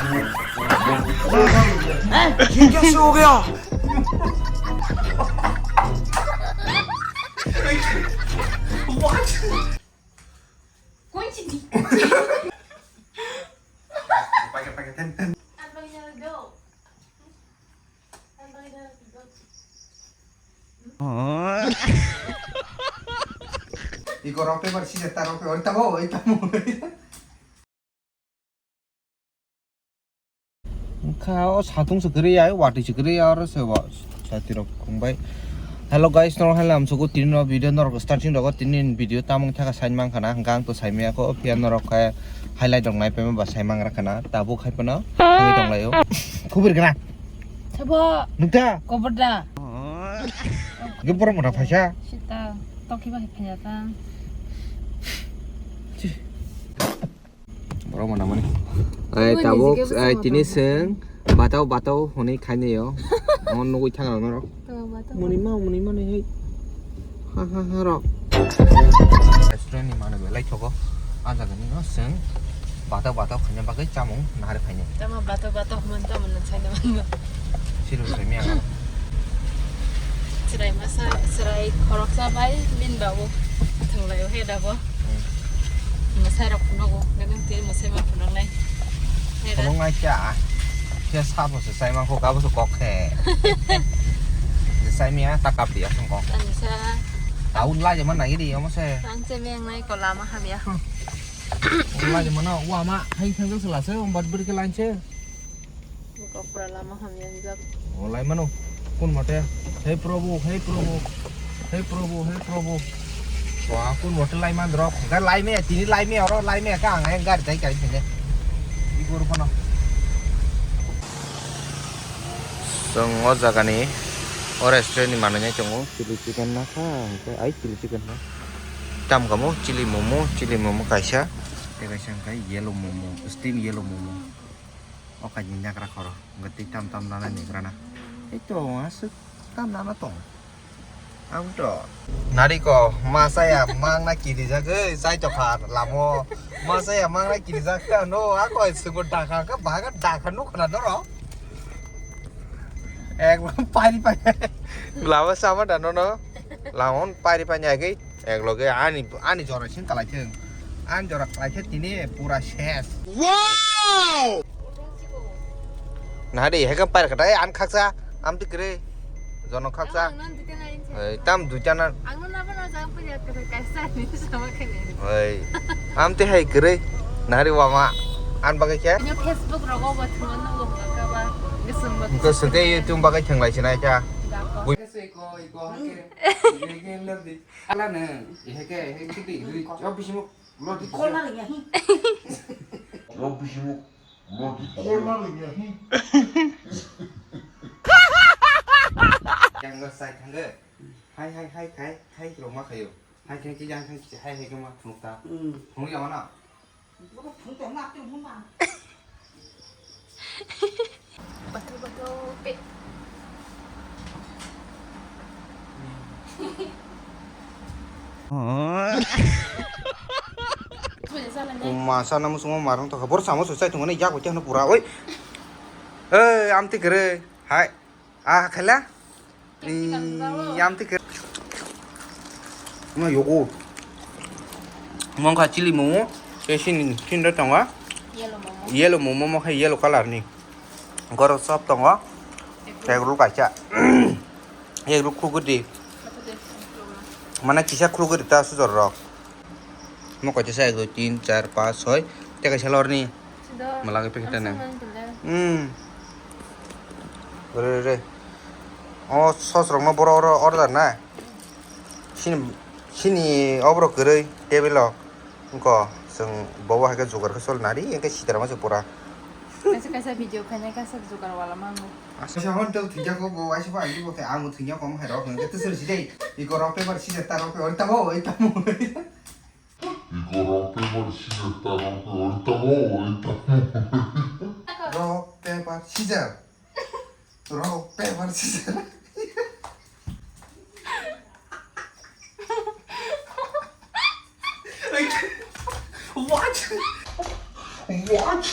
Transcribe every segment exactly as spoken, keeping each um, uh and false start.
ये कैसे हो गया? Iko rock paper scissors ta rock paper tamo oi tamo. Wngkha o satung se kwrwi ya, watwi se kwrwi ya, oro se wa sati rok khumbai. Hello guys, norok hai lam sugo tini no video norok starting rogo tini video tamung thaka sai mankha na, hwnkha ang to sai maya kho, phiya norok khe highlight rok nai paima ba sai mangra khana, tabuk hai phano thangwi tong laio. Khubir gana. Sabo. Nukta. Koborda. Ge borok mota phaisa. Sita, toki ba phaya ta. Borok mona mani. Ai tabuk, ai tini seng batau batau hwnwi khainai o. Omo nugwi thang rok norok. Muni ma muni mani hei. Ha ha ha rok. Restaurant ni mano belai thogo. A jaga ni no seng batau batau khaina bagwi chamung nahar khainai. Tamo batau batau hwnwi tamo nang saina mano. Silo sai miya. Chwrai masa, chwrai khoroksa bai bini babu thwnglaio he dago. Hmm. Mwsai rok phunugo, ganang twi mwsai ma phunuknai. He da. Phunuknai cha. Khe sabo se sai mangkho, kabo se kok khe. Je sai miya ta kap dia song kok. Ansa. Taun la je man nai di omo se. Ang che meng nai ko lama hamya. Hmm. La je mano wa ma hai thang se la se, um, bat bir ke lan se. Buka pura lama hamya hijab. O lai mano. Kun mate. He Prabhu, he Prabhu. He Prabhu, he Prabhu. Wa kun mate lai man rok. Ga lai me, tini lai me, oro lai me ka ang, ang gari dai kai sini. Igor kono. Chwng o jaga ni o restaurant ni manwi nai tongo. Chili chicken na kha, hwnkhe ai chili chicken na. Tam kamo chili momo, chili momo kaisa. Tei kaisa hwnkhe yellow momo, steam yellow momo. O kaini nagra khoro, hwnkhe tei tam tam nana ni grana. Eto aswk tam nana tong. Ang to. Nariko, masa ya mangna kirijak, ei, sai to kha lamo. Masa ya mangna kirijak ta no, ako ai sugo dakha ka, baga dakha no khna doro. Ek pari pari. Lama sama da no no. Lamon pari pari agei. Ek loge ani, ani jora sing kalai thung. Ani jora kalai khe tini pura ses. Wow! Nahadi, hekam pair kata, eh, an khaksa, amti kere. Jono khaksa. Ang nang duita na inse. Hei, tam duita na. Ang nang napa na jang punya kere kaisa ni sama kene. Hei, amti hai kere. Nahadi wama, an bagai kya? Ini Facebook rogo buat teman nunggu muka kaba. Gesem buat. Gesem ke YouTube bagai thenglai sinai kya? Dako. Bui- Kesui ko, iko, hake. Ini, ini lebih. Ala nang, ihe ke, ihe ke di, di, oh, bisimuk, lo di. Kol maling ya, hi. Lo bisimuk, lo di. Kol maling ya, hi. Yang lo sai thangge. Hai, hai, hai, hai, hai, lo ma khayo. Hai, hai, hai, hai, hai, hai, hai, ma thumuk ta. Hmm. Thumuk ya mana? Bato, bato, pe. Kuma sana musumo marang to bor samo so sai tungane yak hote no pura oi. Ei, amti kere. Hai. Ah, khala? Capsicum rao. Yam tike. Ma yogo. Mongkha chili momo. Ke sini, sini tonga. Yellow momo. Yellow momo, mo khai yellow color ni. Goro sop tonga. Egg roll. Egg roll kaisa. Egg roll khugudi. Mana kisa khugudi ta sujor rok. Mo kaisa sa ek, dui, tin, char, panch, soi. Tei kaisa lorni. Sido. Malagi packet ang nang. Samang tila. Hmm. Re, re, re. O sauce rokno boro oro order na. Sini, sini obro kwrwi table o. Wngkha chwng bobo hai khe jugar khe sol nari, hwnkhe sitara ma se pura. Kaisa kaisa video khainai kaisa jugar wala mango. Asa hon tel thingya ko bo, aisa ba, ibo khe ang thingya ko, hai rok hwnkhe tei sini sidai. Iko rock paper scissors ta rock paper ta bo, oi ta mo. Iko rock paper scissors ta rock paper ta bo, oi ta mo. Rock paper scissors. Rock paper scissors. What? What?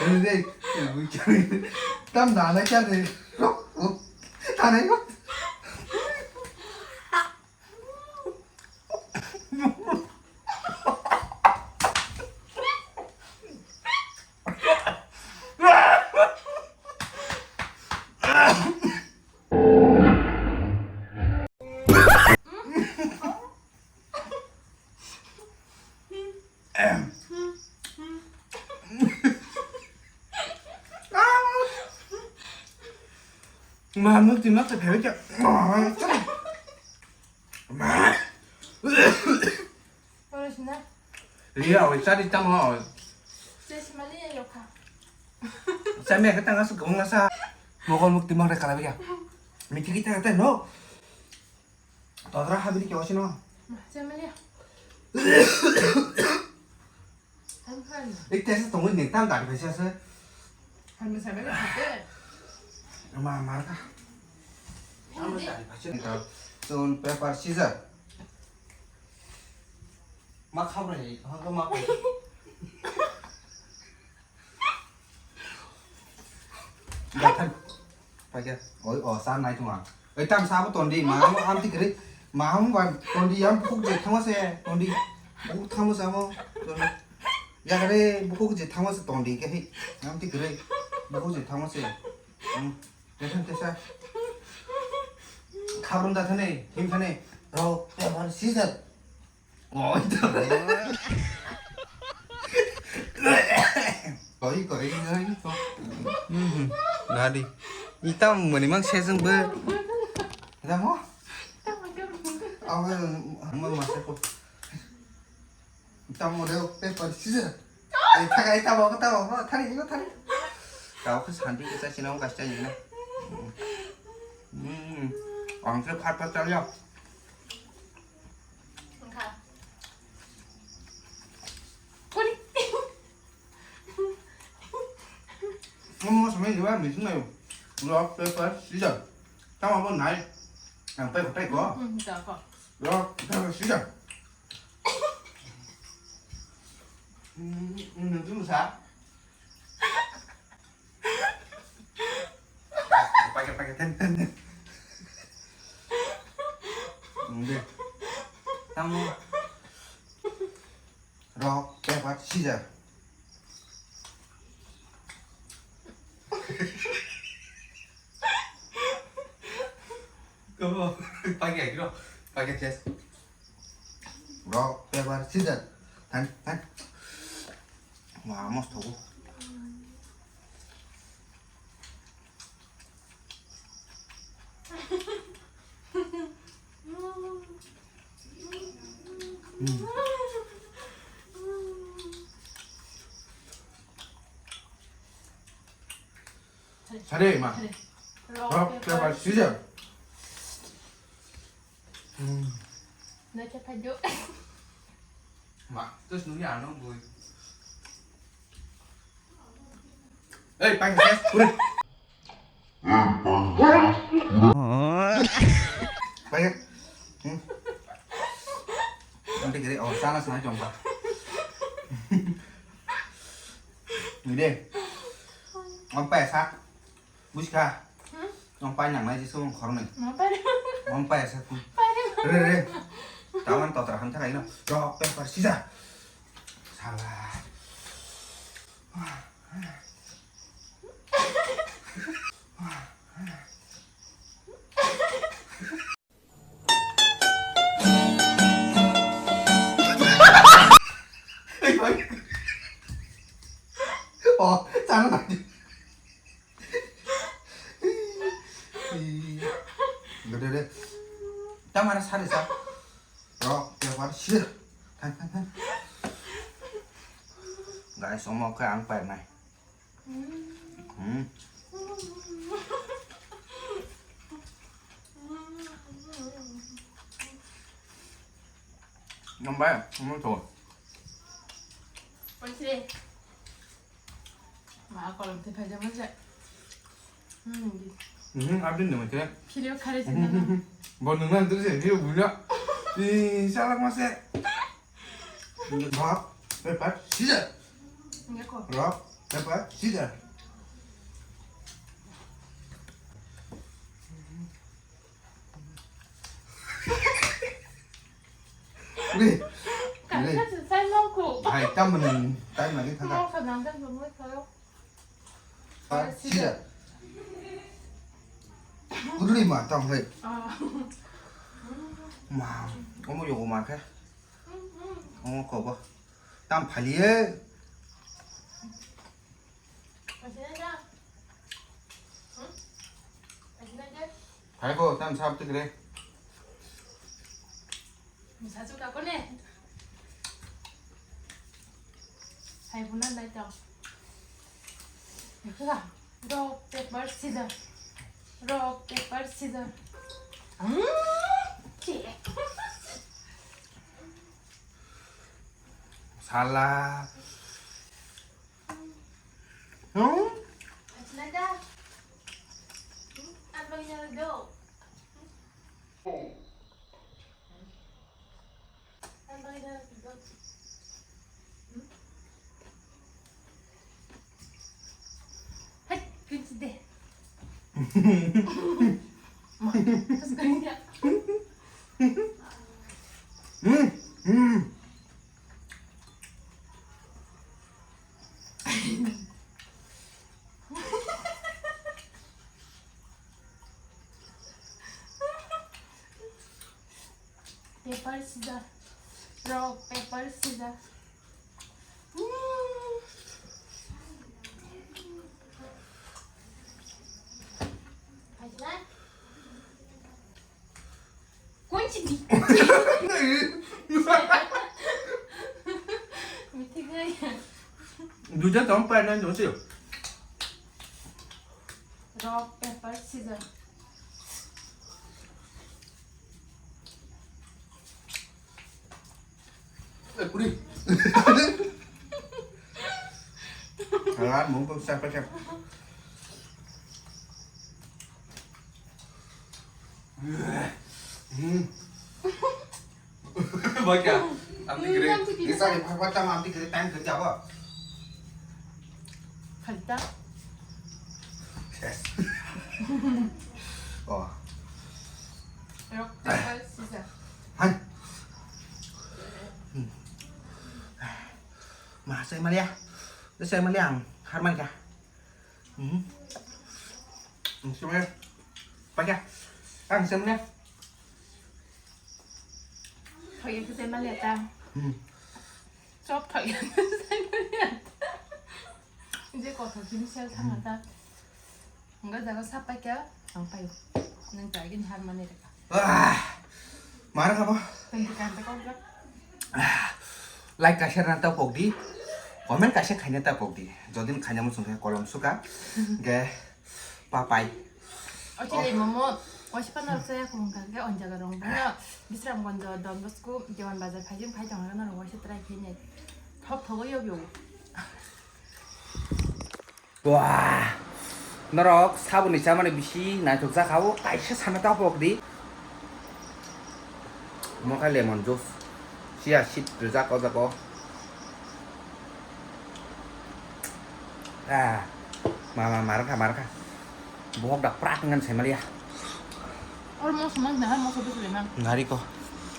Re, tam nana kya re? Tanai ko. Ma, nuk ti nok ta phai kya. Ma. Oro sina. Ria, oi, chari tamo, oi. Chesmali ya yokha. Chami ka tanga su kong sa. Mokol mukti mare kala ya. Miti kita kata no. Todra habili kya osino. Ma, chesmali ya. Ang kan. Ik tesa tongo ni tam dari pesa se. Ang sa bela kate. Ma, marka. Ang dari pesa ni to. Stone, paper, scissor. Ma khabra ni, ha ko ma ko. Dathan. Paikha. Oi, o, sa nai tuma. Oi, tam sa bo tondi, ma mo am tikri. Ma mo ba tondi yam bukhuk je thangma se, tondi. Bukhuk thangma sa mo. Tondi. Ya kare bukhuk je thangma se tondi ke hi. Am tikri. Bukhuk je thangma se. Hmm. Dathan tesa. Khabrum dathan ne, him thane. Rao, te bar sisa. Oi, to. Koi, koi, koi, koi. Mhm. Nadi. Ita mani mang seseng be. Ada mo? Awe, mo masa ko. Ita mo deo paper scissor. Ai, thagai, ita mo, ita mo, thari, ita thari. Tao ke santi ke sa sinong kas chai na. Hmm. Ang se phat phat chal ya. Wngkha. Kuni. Omo samai diba meeting nayo. Rock, paper, scissor. Tamo bo nai. Ang pai kotai ko. Hmm, hmm, ta ko. Rock, paper, scissor. Hmm, hmm, nung tu sa. Pakai, pakai, ten, ten, ten. Hindi. Tamo. Rock, paper, scissor. Go. Pakai, go. Pakai, chest. Rock, paper, scissor. Tan, tan. Wah, mos thogo. Hmm. Sare ma. Rock, paper, scissor. Hmm. Nacha phajo. Ma, terus nunggu ano boy. Eh, pakai ses, udah. Pakai. Hmm. Nanti kiri, oh, sana sana jompa. Ini deh. Sampai sak. Buskha. Hmm? Nong pai nang nai jisung khornoi. Nong pai. Nong pai asa kun. Pai de. Re, re. Tawan totra ham thakai no. Rock, paper, scissor. Salah. Oh, chana nai. Gede de. Tamara sari sa. Rock, paper, scissor. Thang, thang, thang. Guys, omo khe ang painai. Hmm. Nambai, omo to. Oisre. Ma kolom te phaja manja. Hmm. Mhm, abdin de matre. Philip khare se nana. Bo nungna tu se, philip bunya. Di salak mase. Rock, paper, scissor. Nge ko. Rock, Pepper, scissor. Ri. Kaisa se sai mangkuk. Hai, tamoni, tai mani thangka. Mangsa nangkhe bumui thoro. Pepper, scissor. Uduli ma tong hai. Ah. Ma, omo yogo ma khe. Omo kobo. Tam phaliye. Phai bo, tam sap tikre. Sajuk ako ne. Hai bo na nai tong. Rock, paper, scissor. Rock, paper, scissor. Hmm? Sala. Hmm? Hai, kunci deh. Ma, terus kayaknya. Hmm, hmm. Paper, scissor. Rock, paper, scissor. Hmm. Kunci di. Mithi gaya. Duita tong pa na no sio. Rock, paper, scissor. Eh, kuri. Alar mong pang sa pa sa. Hmm. Baca. Amti kiri. Bisa di apa macam amti kiri time kerja apa? Kerja. Yes. Oh. Rock, paper, scissor. Hai. Hmm. Ma, saya melihat. Saya melihat. Harman kah? Hmm. Saya melihat. Pakai. Ang saya melihat. Thoya khe sai maliya ta. Hmm. Chop thoya khe sai maliya ta. Je kothok simi sel thangma ta. Hwnga jaga sa paikha, ang paio. Nwng paigini har mani rwkha. Ah! Mara khabo? Thank you, thank you, thank you. Ah! Like kaisa rwna ta pokdi. Comment kaisa khaina ta pokdi. Jodi khaina muchung khe kolom suka. Ge Papai. O chile momo, waisa phano saya khum kha khe on jaga rong bono Bisramganj Don Bosco Dewan Bazar phaijing phai tong norok waisa try khe nai. Thok thogo yob yob. Wah. Norok saboni chamani bisi naithok jakha o kaisa sana ta pok di. Mokha lemon juice. Chia seed rijak o jaga o. Ah, ma, ma, ma rwkha, ma rwkha. Bohok da prak ngan sai maliya. Or moso mang na, moso bwsli mang. Ngari ko.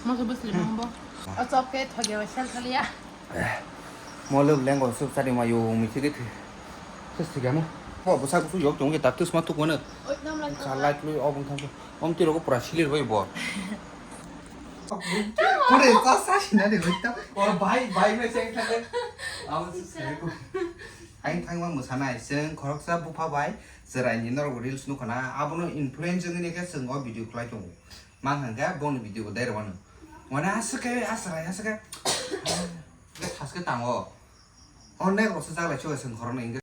Moso bwsli mang bo. Hmm. O chop ke thoge wa sel thaliya. Eh, mo lwb lengo sup sari ma yo mi thige thwi. Sis thigano. Bo bwsa kusu yok tong ke tak tus ma tuk mano. Oi, nam lai. Sa light lui obong thang. Om tiro ko pura silir bai bo. Pure sa sa sina de hoita. O bai, bai me seng thang. Amo se ko. Aing thangma mwsanai, chwng khoroksa bupha bai chwraini norok reels nukha na, abono influence wngwi khe chwng o video khlai tongo. Mang hwn khe bongni video bo dai rwmano. Wana aswk khe, a chwrai aswk khe, khe thaske tango. Onek roksa jak lai chwng khoroknwi hwnkhe